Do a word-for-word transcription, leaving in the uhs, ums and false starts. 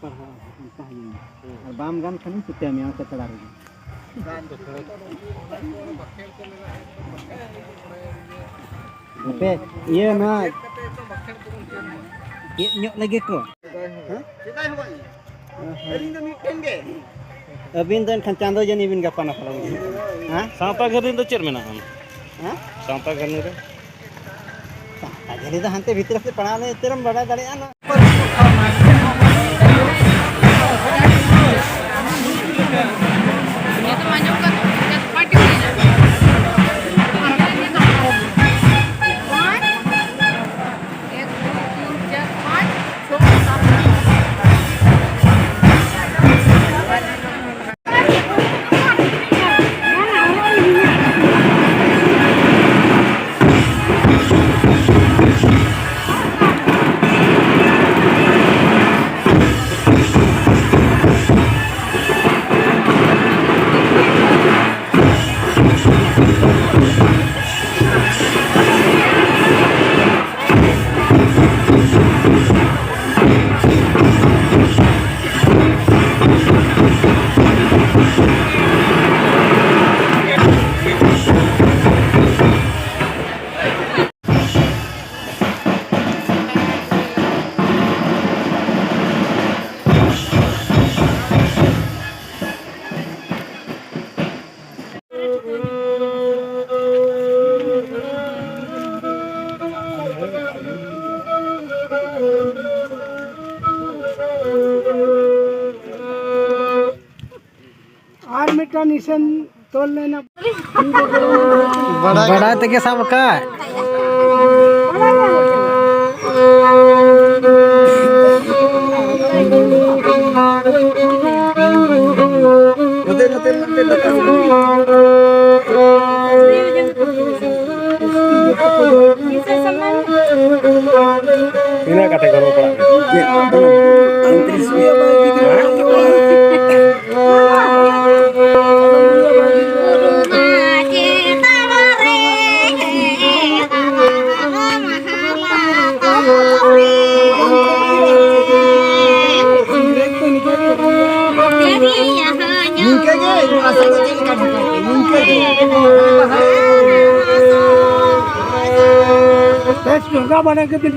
ᱯᱟᱲᱦᱟᱣ ᱚᱱᱠᱟ ᱦᱩᱭᱩᱜᱼᱟ᱾ ᱟᱨ ᱵᱟᱢ ᱜᱟᱱ ᱠᱷᱟᱱᱤᱧ ᱪᱤᱠᱟᱹᱭᱟ ᱢᱮᱭᱟ ᱚᱱᱠᱟ ᱛᱟᱲᱟ ᱨᱮᱜᱮ᱾ ᱦᱟᱯᱮ, ᱤᱭᱟᱹ ᱱᱚᱣᱟ ᱪᱮᱫ ᱧᱚᱜ ᱞᱮᱜᱮ ᱠᱚ᱾ ᱦᱮᱸ? ᱟᱹᱞᱤᱧ ᱫᱚ ᱢᱤᱫᱴᱮᱱ ᱜᱮ᱾ ᱟᱹᱵᱤᱱ ᱫᱚ ᱮᱱᱠᱷᱟᱱ ᱪᱟᱸᱫᱚ ᱡᱟᱹᱱᱤᱡ ᱵᱤᱱ ᱜᱟᱯᱟᱱ ᱟᱯᱲᱟᱜ ᱠᱟᱱᱟ᱾ ᱦᱮᱸ? ᱥᱟᱶᱛᱟ ᱜᱷᱟᱹᱨᱤ ᱫᱚ ᱪᱮᱫ ᱢᱮᱱᱟᱜᱼᱟ? ᱦᱮᱸ? ᱥᱟᱶᱛᱟ ᱜᱷᱟᱹᱨᱤ ᱨᱮ? ᱥᱟᱶᱛᱟ ᱜᱷᱟᱹᱨᱤ ᱫᱚ ᱦᱟᱱᱛᱮ ᱵᱷᱤᱛᱨᱤ ᱥᱮᱫ ᱯᱟᱲᱟᱣ ᱞᱮᱱ ᱛᱮᱨᱮᱢ ᱵᱟᱲᱟᱭ ᱫᱟᱲᱮᱭᱟᱜᱼᱟ ᱱᱟᱜ᱾ ᱟᱨ ᱢᱤᱫᱴᱟᱝ ᱱᱤᱥᱟᱹᱱ ᱛᱚᱞ ᱞᱮᱱᱟ᱾ ᱵᱟᱲᱟᱭ ᱛᱮᱜᱮ ᱥᱟᱵ ᱟᱠᱟᱫ᱾ ᱱᱚᱛᱮ, ᱱᱚᱛᱮ, ᱱᱚᱛᱮ, ᱱᱚᱛᱮ᱾ ᱛᱤᱱᱟᱹᱜ ᱠᱟᱛᱮ ᱜᱚᱲᱚ ᱯᱟᱲᱟᱜ ᱠᱟᱱᱟ? ᱪᱮᱫ? ᱯᱚᱸᱭᱛᱨᱤᱥ ᱨᱩᱯᱤᱭᱟ ᱵᱟᱭ ᱤᱫᱤ ᱠᱟᱱᱟ᱾ ᱵᱮᱥ ᱰᱷᱚᱸᱜᱟ ᱵᱟᱲᱟ ᱠᱟᱛᱮ